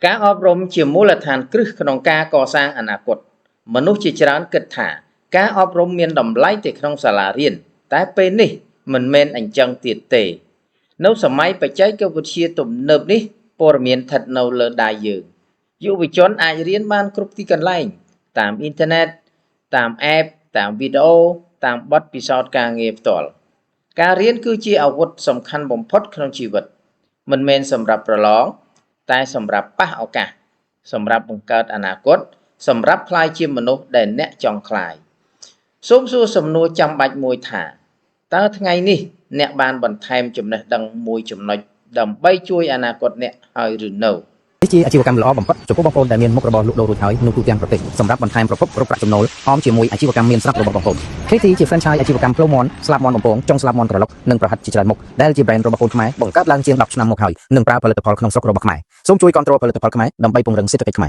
ការអប់រំជាមូលដ្ឋានគ្រឹះក្នុងការកសាងអនាគតមនុស្សជាច្រើនគិតថា ការអប់រំមានតម្លៃតែក្នុងសាលារៀនតែពេលនេះមិនមែនអញ្ចឹងទៀតទេ នៅសម័យបច្ចេកវិទ្យាទំនើបនេះព័ត៌មានស្ថិតនៅលើដៃយើងយុវជនអាចរៀនបានគ្រប់ទីកន្លែង តាមអ៊ីនធឺណិតតាម app តាមវីដេអូតាមបទពិសោធន៍ការងារផ្ទាល់ការរៀនគឺជាអាវុធសំខាន់បំផុតក្នុងជីវិត មិនមែនសម្រាប់ប្រឡង តែសម្រាប់ប៉ះឱកាស សម្រាប់បង្កើតអនាគត សម្រាប់ក្លាយជាមនុស្សដែលអ្នកចង់ក្លាយសូមសួរសំណួរចាំបាច់មួយថាតើថ្ងៃនេះអ្នកបានបន្ថែមចំណេះដឹងមួយចំណុចដើម្បីជួយអនាគតអ្នកហើយឬនៅ នេះជាអាជីវកម្មល្អបំផុតចំពោះបងប្អូនដែលមានមុខរបរលក់ដូររួចហើយនៅទូទាំងប្រទេសសម្រាប់បន្ថែមប្រភពរកប្រាក់ចំណូលអមជាមួយអាជីវកម្មមានស្រាប់របស់បងប្អូន KT ជា franchise អាជីវកម្មភ្លូមន់ស្លាបមន់បំពងចុងស្លាបមន់ក្រឡុកនិងប្រហិតជាច្រើនមុខដែលជា brand របស់កូនខ្មែរបង្កើតឡើងជាង10ឆ្នាំមកហើយនិងប្រើផលិតផលក្នុងស្រុករបស់ខ្មែរសូមជួយគាំទ្រផលិតផលខ្មែរដើម្បីពង្រឹងសេដ្ឋកិច្ចខ្មែរ។